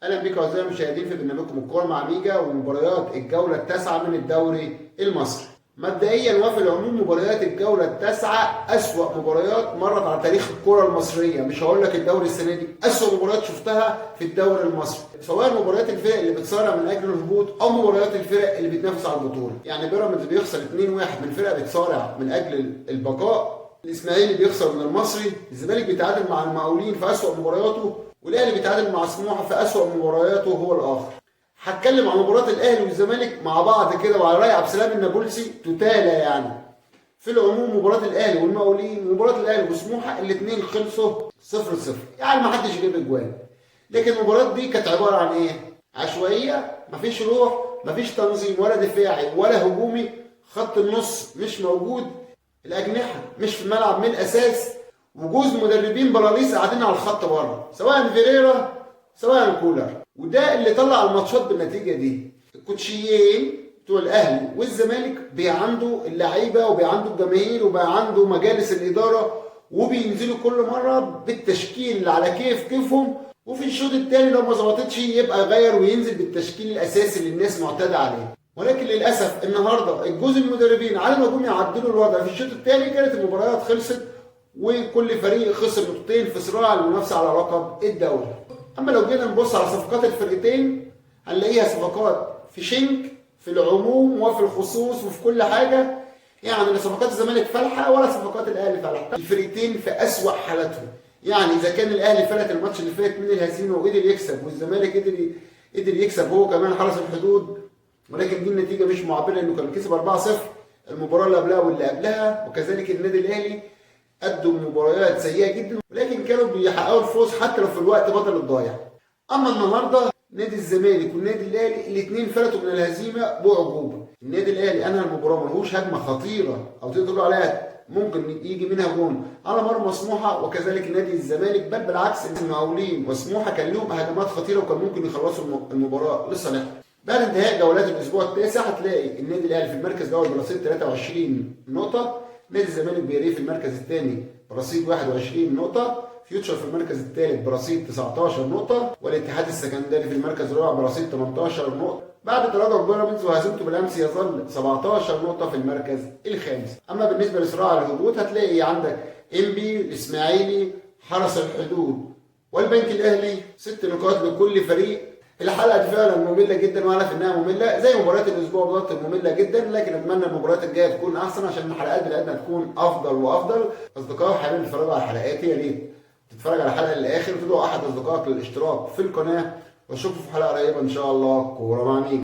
اهلا بكم اعزائي المشاهدين في برنامجكم الكورة مع ميجا ومباريات الجولة التاسعة من الدوري المصري. مبدئيا وفي العموم مباريات الجولة التاسعة اسوأ مباريات مرت على تاريخ الكره المصرية، مش هقول لك الدوري السنة دي، اسوأ مباريات شفتها في الدوري المصري، سواء مباريات الفرق اللي بتصارع من اجل الهبوط او مباريات الفرق اللي بتنافس على البطولة. يعني بيراميدز بيخسر 2-1 من فرقه بتصارع من اجل البقاء، الاسماعيلي بيخسر من المصري، الزمالك بيتعادل مع المقاولين في اسوأ مبارياته، والاهلي بيتعادل مع سموحه في اسوأ مبارياته هو الاخر. هتكلم عن مباراة الاهلي والزمالك مع بعض كده وعلى راي عبد السلام النابلسي توتالا. يعني في العموم مباراة الاهلي والمقاولين ومباراة الاهلي وسموحه الاثنين خلصوا 0-0، يعني ما حدش جاب اجوان. لكن المباراة دي كانت عبارة عن ايه؟ عشوائية، مفيش روح، مفيش تنظيم ولا دفاعي ولا هجومي، خط النص مش موجود، الاجنحة مش في الملعب من الاساس، وجوز مدربين بلاليس قاعدين على الخط بره، سواء فيريرا سواء كولر، وده اللي طلع الماتشات بالنتيجة دي. الكوتشيين بتوع الاهلي والزمالك بيعندوا اللعيبة وبيعندوا الجماهير وبيعندوا مجالس الادارة، وبينزلوا كل مرة بالتشكيل اللي على كيف كيفهم، وفي الشوط الثاني لو ما ظبطتش يبقى يغير وينزل بالتشكيل الاساسي اللي الناس معتادة عليه. ولكن للاسف النهارده الجزء المدربين على ما جم يعدلوا الوضع في الشوط الثاني كانت المباريات خلصت، وكل فريق خسر نقطتين في صراع المنافسة على لقب الدوري. اما لو جينا نبص على صفقات الفرقتين هنلاقيها صفقات في شنك في العموم وفي الخصوص وفي كل حاجة، يعني لا صفقات الزمالك فالحه ولا صفقات الاهلي فالحه، الفرقتين في اسوأ حالاتهم. يعني اذا كان الاهلي فلت الماتش اللي فات من الهزيمة وقدر يكسب، والزمالك قدر يكسب هو كمان حرس الحدود، ولكن دي النتيجة مش معبرة لانه كان كسب 4-0 المباراة اللي قبلها واللي قبلها، وكذلك النادي الاهلي قدم مباريات سيئه جدا ولكن كانوا بيحققوا الفوز حتى لو في الوقت بدل الضايع. اما النهارده نادي الزمالك والنادي الاهلي الاثنين فلتوا من الهزيمة بعجوبه. النادي الاهلي انهى المباراة ملهوش هجمة خطيرة او تقدر تقول عليها ممكن يجي منها جون على مرمى سموحه، وكذلك نادي الزمالك، بل بالعكس المقاولين وسموحه كان لهم هجمات خطيرة وكان ممكن يخلصوا المباراة لصالحهم. بعد انتهاء جولات الاسبوع التاسع هتلاقي النادي الاهلي في المركز الاول برصيد 23 نقطة، نادي الزمالك بيليه في المركز الثاني برصيد 21 نقطة، فيوتشر في المركز الثالث برصيد 19 نقطة، والاتحاد السكندري في المركز الرابع برصيد 18 نقطة. بعد تراجع بيراميدز وهزيمته بالامس يظل 17 نقطة في المركز الخامس. اما بالنسبة لصراع الهبوط هتلاقي عندك انبي، الاسماعيلي، حرس الحدود والبنك الاهلي، 6 نقاط لكل فريق. الحلقة دي فعلا مملة جدا وعارف انها مملة زي مباريات الاسبوع بالظبط مملة جدا، لكن اتمنى المباريات الجاية تكون احسن عشان الحلقات بتاعتنا تكون افضل وافضل. اصدقائي حابين تتفرجوا على حلقاتي، يا ريت تتفرج على الحلقة للاخر وتدعو احد اصدقائك للاشتراك في القناة، واشوفكم في حلقة قريبه ان شاء الله. كورة مع ميجا.